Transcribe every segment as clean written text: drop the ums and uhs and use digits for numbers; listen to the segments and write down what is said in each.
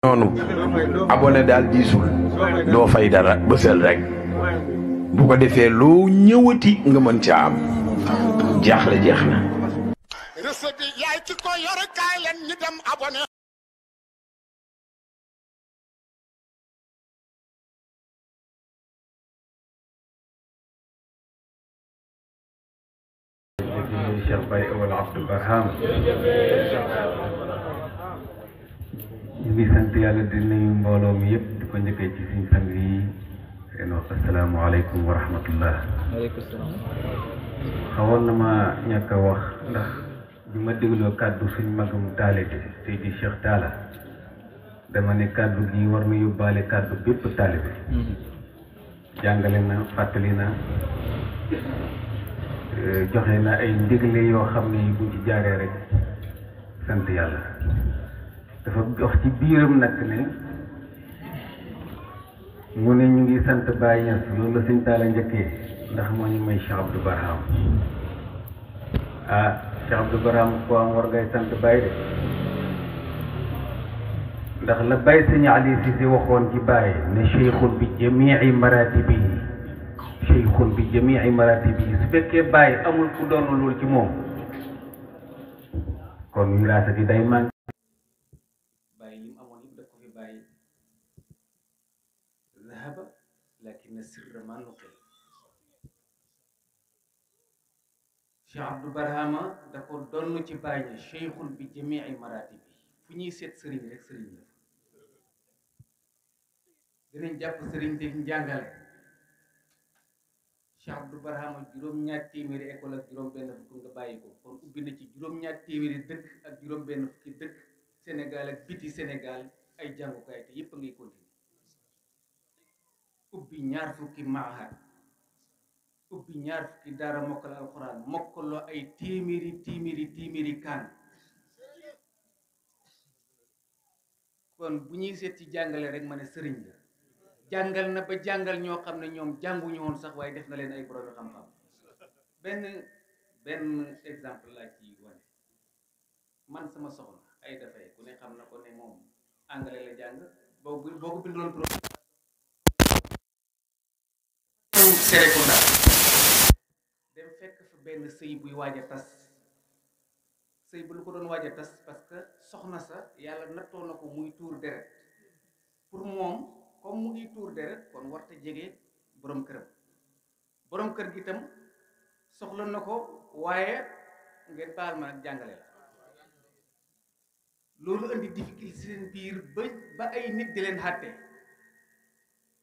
noonu abonné daal diisul doo fay dara bësal rek bu ko defee loo ñëwati nga mën ca am jaaxle jeex na. recette bi yaay ci ko yor kaay leen ñu dem abonné. Cheikh Baye Awal Abdou Barham ñu ngi sant yàlla di nuyu mbooloo mi yëpp di ko njëkkee ci suñu sang yi seen wax asalaamaaleykum wa rahmatullah. waaleykum salaam. xawoon na ma ñàkk a wax ndax bi ma dégloo kàddu suñ magum taalibe Seydi Cheikh Talla dama ne kàddu gi war na yóbbaale kàddu bépp taalibe jàngale na fàttali na joxe na ay ndigle yoo xam ne buñ ci jaaree rek sant yàlla dafa jox ci biiram nag ne mu ne ñu ngi sant Baye Niass loolu la sëñ Talla njëkkee ndax moo ñu may Cheikh Abdou Barham ah Cheikh Abdou Barham ko am war ngay sant Baye de ndax la Baye sëñ Ali Cissé waxoon ci Baye ne cheikhun bi jamii maratibihi cheikhun bi jamii maratibihi su fekkee Baye amul ku doon loolu ci moom kon wiraasa bi day manqué. Baye li mu amoon yëpp daf ko fi bàyyi zahaba lakin sirra ma nuqil. Cheikh Abdou Barhama da ko donn ci Baye ne cheikhun bi jamii maratibihi fu ñuy seet sëriñ rek sëriñ la dinañ jàpp sëriñ te njàngale. Cheikh Abdou Barhama juróom-ñaar téeméeri école ak juróom-benn fukk nga bàyyi ko kon ubbi na ci juróom-ñaar téeméeri dëkk ak juróom-benn fukki dëkk Sénégal ak biti Sénégal ay jàngukaay te yépp a ngay continuer. ubbi ñaar fukki mahad ubbi ñaar fukki daara mokkal alxuraan mokkaloo ay téeméeri kaan. kon bu ñuy seet ci jàngale rek ma ne sëriñ la jàngal na ba jàngal ñoo xam ne ñoom jànguñu woon sax waaye def na leen ay borom xam-xam. benn exemple laa ci wane man sama soxna ay dafay ku ne xam na ko ne moom anglais la jàng boo ko bindoon trop Serekunda dem fekk fa benn sëy buy waaj a tas sëy bu lu ko doon waaj a tas parce que soxna sa yàlla nattoo na ko muy tuur deret pour moom comme mu ngi tuur deret kon warta jege borom kër gi itam soxla na ko waaye ngeen baal ma nag jàngale la loolu indi difficulté seen biir ba ay nit di leen xàtte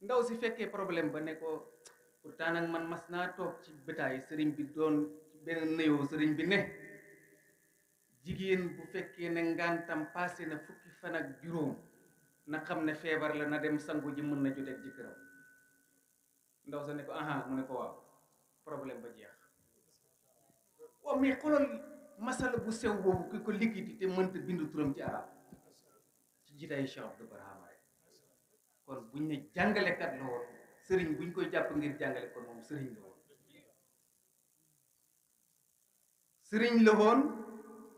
ndaw si fekkee problème ba ne ko pourtant nag man mas naa toog ci bétaay sëriñ bi doon benn nëyoo sëriñ bi ne jigéen bu fekkee ne ngantam passé na fukki fan ak juróom na xam ne feebar la na dem sangu ji mën na joteeg jëkkëram. ndaw sa ne ko aha mu ne ko waaw problème ba jeex. waaw mais xoolal masala bu sew boobu ki ko liggéey te mënta bindu turam ci arab ci jitaay Cheikh Abdou Barhama rek kon buñ ne jàngalekat la woon sëriñ buñ koy jàpp ngir jàngale kon moom sëriñ la woon. sëriñ la woon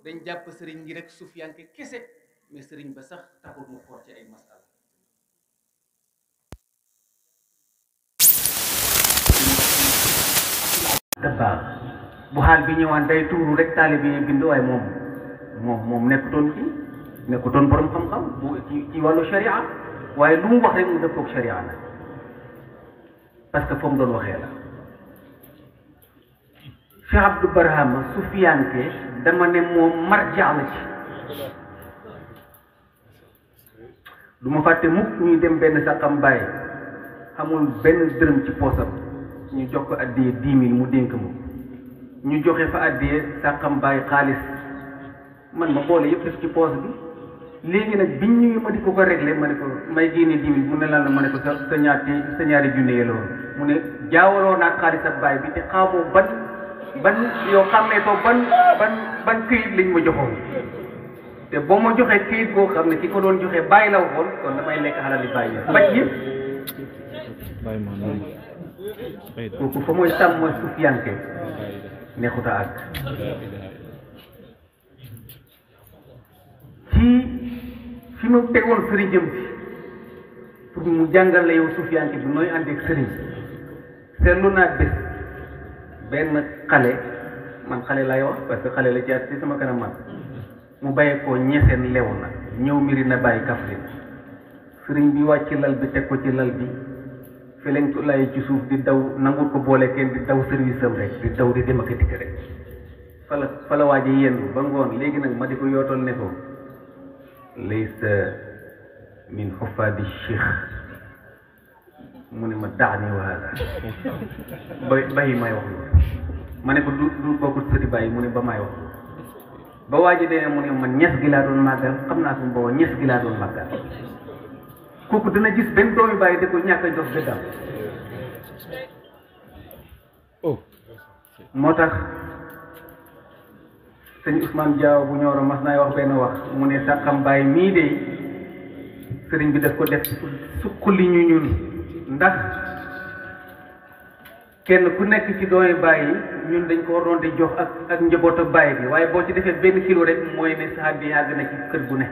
dañ jàpp sëriñ ngi rek sufiyanke kese mais sëriñ ba sax taxul mu xool ci ay masala. baax bu xaal bi ñëwaan day tuuru rek taalibe yi bind waaye moom nekkutoon borom xam-xam bu ci wàllu sharia waaye lu mu wax rek mu def koog sharia la parce que foofu doon waxee la. Cheikh Abdou Barhama sufiyanke dama ne moom marja la ci. du ma fàtte mukk ñuy dem benn sàqam bàyyi amul benn dërëm ci poosam ñu jox ko addiyee 10 000 mu dénk ma ñu joxe fa addiyee sàqam bàyyi xaalis man ma boole yëpp def ci poos bi léegi nag biñ ñëwee ma di ko réglé ma ne ko may génne 10 000 mu ne lan la ma ne ko sa ñaari junne yi la woon mu ne jaawaloo naa xaalis ak bàyyi bi te xamoo ban yow xàmmee ko ban këyit lañ ma joxoon te boo ma joxee këyit boo xam ne ki ko doon joxee bàyyi la waxoon kon damay lekk xalal li bàyyi mbaj yëpp kooku fa mooy sàmm mooy sufiyanke neexut a àgg ci fi mu tegoon sëriñam si pour mu jàngal la yow suufiyanke bi nooy ànd ak sëriñ seetlu naa bés benn xale man xale lay wax parce que xale la ci at ci sama kanam man mu bàyyi ko ñeseen lew na ñëw mbiri na bàyyi Kaffrine sëriñ bi wàcc lal bi teg ko ci lal bi felentu lay ci suuf di daw nangul ko boole kenn di daw service am rek di daw di dem ak dikk rek fa la waaje yendu ba ngoon léegi nag ma di ko yootal ne ko laysa min xufaadi cheikh mu ne ma daani wa hada bàyyi may wax loolu ma ne ko du bokkul sëti bàyyi mu ne ba may wax loolu ba waaji dee mu ne man ñes gi laa doon màggal xam naa su booba ñes gi laa doon màggal kooku dana gis benn doomi bàyyi di ko ñàkk a jox gëddam moo tax sëñ Ousmane Diaw bu ñooro mas naay wax benn wax mu ne Saxam Baay mii de sëriñ bi daf ko def suqali ñu ñun ndax kenn ku nekk ci doomi bàyyi ñun dañ ko waroon di jox ak njaboot ak bàyyi bi waaye boo ci defee benn kilo rek mooy ne sax bi yàgg na ci kër gu ne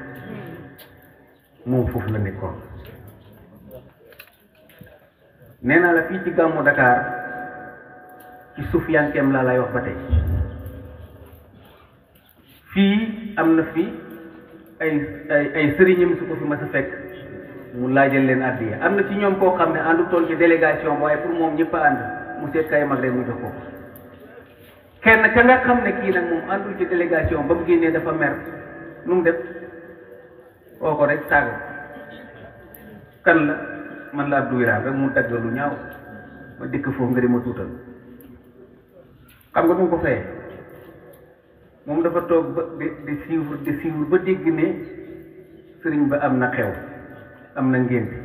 moom foofu la nekkoon. nee naa la fii ci gàmmu Dakar ci suuf yankeem laa lay wax ba tey fii am na fi ay sëriñam su ko fi mas a fekk mu laajal leen addiya am na ci ñoom koo xam ne àndu toon ci délégation waaye pour moom ñëpp a ànd mu seet kay mag rek mu jox ko kenn ka nga xam ne kii nag moom àndul ci délégation ba mu génnee dafa mer nu mu def woo ko rek saago kan la man la Abdou Wirane rek mu dagg lu ñaaw ma dikk foofu nga di ma tuutal xam nga mu ko fayee moom dafa toog ba di suivre ba dégg ne sëriñ ba am na xew am na ngénte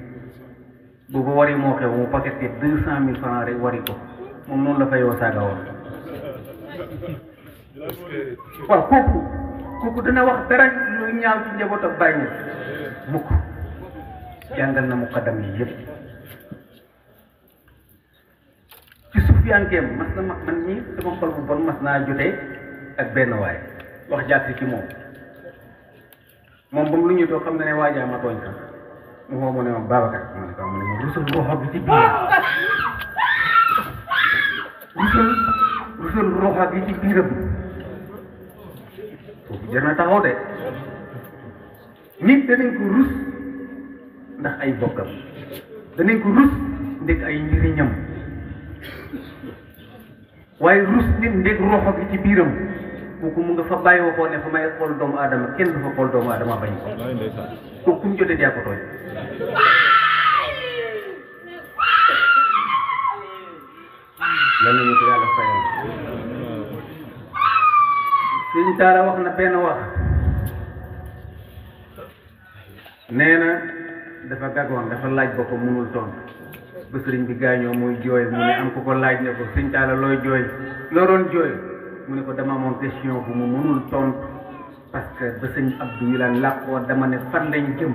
boobu wari moo xew mu paqueté 200,000 francs rek wari ko moom noonu la fayoo saaga woon waaw kooku dana wax dara lu ñaaw ci njaboot ak bàyyi mukk jàngal na muqaddam yi yëpp ci suufiyankeem mas na man ñii sama xol bu bon mas naa jotee ak benn waay wax jàpp ci moom ba mu lu ñu toog xam na ne waajaa ma tooñ sax mu xoo mu ne ma Babacar ma ne ko mu ne ma rusul roxo bi ci biir rusul roxo bi ci biiram foofu jar na taxaw de nit danañ ko rus ndax ay bokkam danañ ko rus ndég ay njëriñam waaye rus nit ndég roxo bi ci biiram kooku mu nga fa bàyyi waxoon ne fa may xool doomu aadama kenn du fa xool doomu aadama bañ ko kooku ku mu jotee yaa ko tooñ lan la ñu ko yàlla fayal Sëñ Taala wax na benn wax nee na dafa gàggoon dafa laaj boppam mënul tontu ba sëriñ bi gaañoo muy jooy mu ne am ku ko laaj ne ko Sëñ Taala looy jooy loo doon jooy mu ne ko dama amoon question bu mu mënul tontu parce que ba sëñ Abdou Wilane làqoo dama ne fan lañ jëm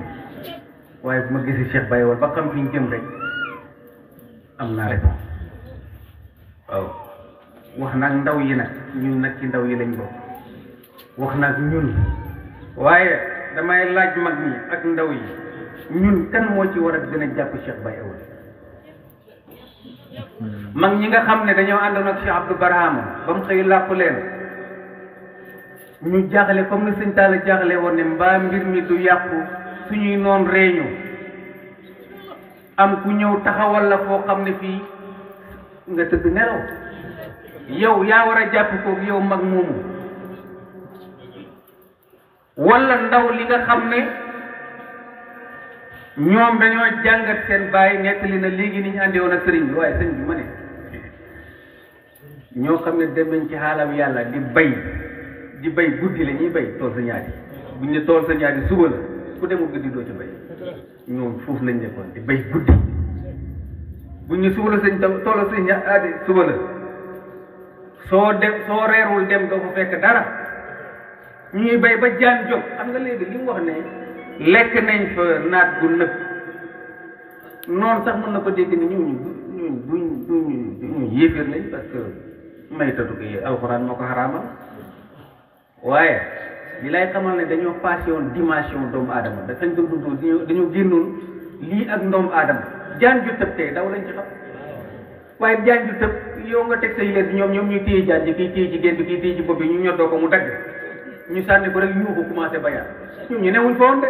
waaye bu ma gisee Cheikh Baye wal ba xam fi ñu jëm rek am naa réponse waaw wax naag ndaw yi nag ñun nag ci ndaw yi lañ bokk wax naag ñun waaye damay laaj mag ñi ak ndaw yi ñun kan moo ci war a gën a jàpp Cheikh Baye Awal mag ñi nga xam ne dañoo àndoon ak Cheikh Abdou Barhama ba mu xëy làqu leen ñu jaaxle comme ni Sëñ Taala jaaxle woon ne mbaa mbir mi du yàqu suñuy noon réeñu am ku ñëw taxawal la foo xam ne fii nga tëdd nelaw yow yaa war a jàpp koog yow mag moomu wala ndaw li nga xam ne ñoom dañoo jàngat seen baay nettali na léegi ni ñu àndee woon ak sëriñ bi waaye sëriñ bi ma ne ñoo xam ne dem nañ ci xaalam yàlla di bay guddi la ñuy bay tool sa ñaari buñ ne tool sa ñaari suba la ku demul guddi doo ci bay ñoom foofu lañ nekkoon di bay guddi buñ ne suba la sëñ tool sa ñaari suba la soo reerul dem doo fa fekk dara ñuy bay ba jaan jóg xam nga léegi li mu wax ne lekk nañ fa naat gu nëb noonu sax mën na ko dégg ni ñu yéeféer lañ parce que may tatu ko alxuraan moo ko xaraamal waaye li lay xamal ne dañoo passé woon dimension doomu aadama dafañ doon dund dañoo génnoon lii ak doomu aadama jaan ju tëb tey daw lañ ci xam waaye jaan ju tëb yow nga teg say leen bi ñoom ñuy téye jaan ji kii téye ci gént kii téye ci bopp bi ñu ñoddoo ko mu dagg ñu sànni ko rek yuuxu commencé bayaan ñun ñu newuñ fa woon de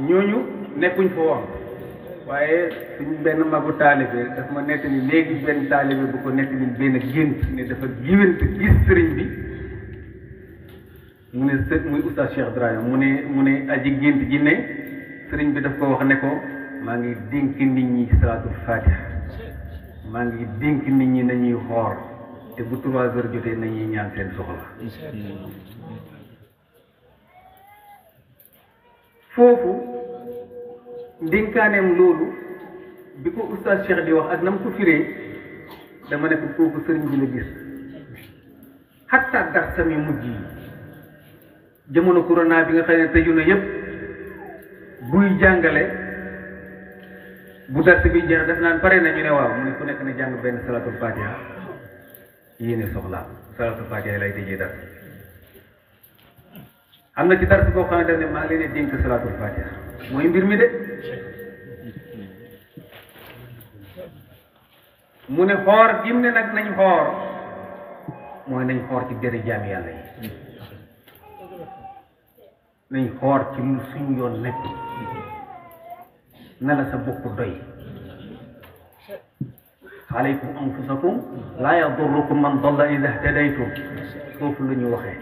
ñooñu nekkuñ fa woon waaye suñu benn magu taalibe daf ma nekk ni léegi benn taalibe bu ko nekk ni benn gént ne dafa géwént gis sëriñ bi mu ne muy oustaz Cheikh Ibrahima mu ne aji gént ji ne sëriñ bi daf ko wax ne ko maa ngi dénk nit ñi salaatul fatiha maa ngi dénk nit ñi nañuy xoor te bu 3 heures jotee nañuy ñaan seen soxla foofu ndénkaaneem loolu bi ko oustaz Cheikh di wax ak na mu ko firee dama ne ko kooku sëriñ bi la gis xatta dar sami mujj yi jamono corona bi nga xam ne tëju na yépp buy jàngale bu dars bi jeex def naan pare na ñu ne waaw mu ne ku nekk na jàng benn salatul fatiha yéene soxlaa salatul fatiha lay tëjee dars am na ci dars boo xam ne daf ne maa ngi leen di dénk salatul fatiha mooy mbir mi de mu ne xoor gim ne nag nañ xoor mooy nañ xoor ci dere jaami yàlla yi nañ xoor ci lu suñu yoon nekk na la sa bopp doy alaykum anfusakum laa yadurrukum man dalla ida htadaytum foofu la ñu waxee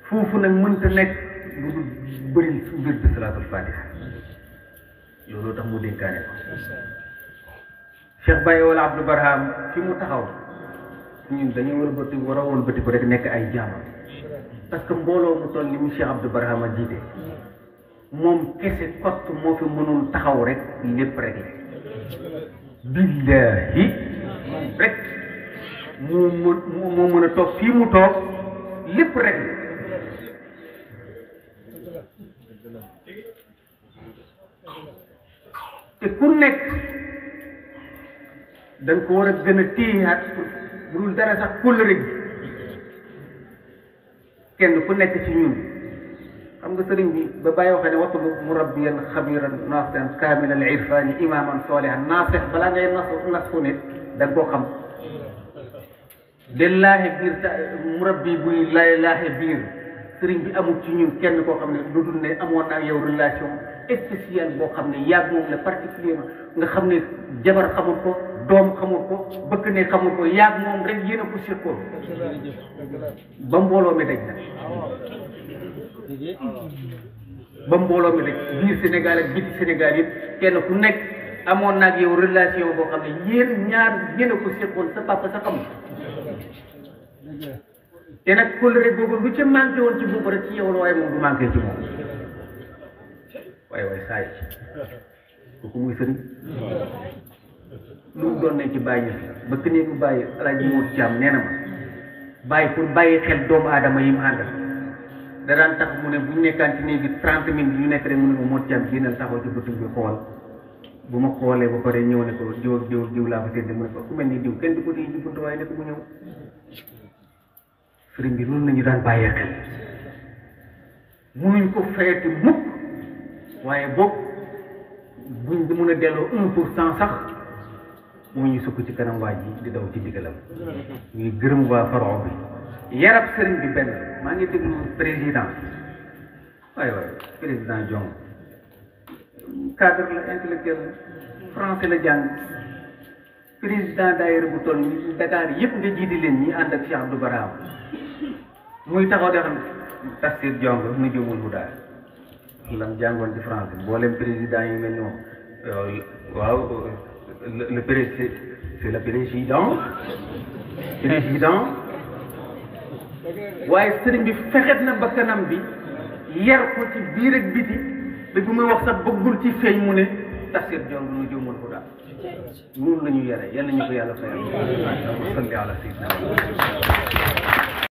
foofu nag mënta nekk lu dul bëri su mbir bi salaatul fatiha loolu tax mu dénkaane ko Cheikh Baye wala Abdou Barham fi mu taxaw ñun dañu wëlbati war a wëlbati ko rek nekk ay jaamam parce que mbooloo mu toll li mu Cheikh Abdou Barham a jiite moom kese kott moo fi mënul taxaw rek lépp rek la billahi rek moo mën a toog fii mu toog lépp rek te ku nekk da nga ko war a gën a téyaat bu dul dara sax kóllëre gi kenn ku nekk ci ñun xam nga sëriñ bi ba bàyyi waxee ne watlu murabbiyan xabiran nasihan kaamil al irfani imaman solihan nasih balaa ngay nas fu nit da nga koo xam de laaxe biir murabbi buy laaxe biir sëriñ bi amul ci ñun kenn koo xam ne lu dul ne amoon naa yow relation spéciale boo xam ne yàgg moom la particulièrement nga xam ne jabar xamul ko doom xamul ko bëkk ne xamul ko yàgg moom rek yéen a ko seqoon ba mbooloo mi daj na ba mbooloo mi daj biir Sénégal ak biti Sénégal yëpp kenn ku nekk amoon naa ak yow relation boo xam ne yéen ñaar yéen a ko seqoon sa papa sa xamul te nag kóllëre boobu lu ca manqué woon ci boobu rek ci yow la waaye moom du manqué ci moom waaye saa yi kooku muy sëriñ lu mu doon ne ci bàyyi ba que ni mu bàyyi Alaaji Moodu Caam nee na ma bàyyi pour bàyyi xel doomu aadama yi mu àndal da daan tax mu ne bu ñu nekkaan ci néeg bi 30 minutes ñu nekk rek mu ne ma Moodu Caam génnal taxaw ci bëtu bi xool bu ma xoolee ba pare ñëw ne ko diw ak diw ak diw laa ko sédd mu ne ko ku mel ni diw kenn du ko téye ci buntu waaye ne ko mu ñëw sëriñ bi loolu nañu daan bàyyee xel munuñ ko fayati mukk waaye boog buñ di mën a delloo 1% sax moo ñu sukk ci kanam waa ji di daw ci ndigalam ñuy gërëm waa faro bi yarab sëriñ bi benn maa ngi déglu président waaye président Diong cadre la intellectuel français la jàng président daayira bu toll ni Dakar yëpp nga jiite leen ñi ànd ak Cheikh Abdou Barham muy taxaw de xam tafsir Diong nu jëmul mu daal lam jàngoon ci français mboolem président yi mel ni moom waaw le président c'est le président waaye sëriñ bi fexet na bakkanam bi yar ko ci biir ak biti ba bu muy wax sax bëggul ci feeñ mu ne tafsir Diong nu jëmul mu daal noonu la ñu yare yal nañu ko yàlla fayal salli ala sayyidina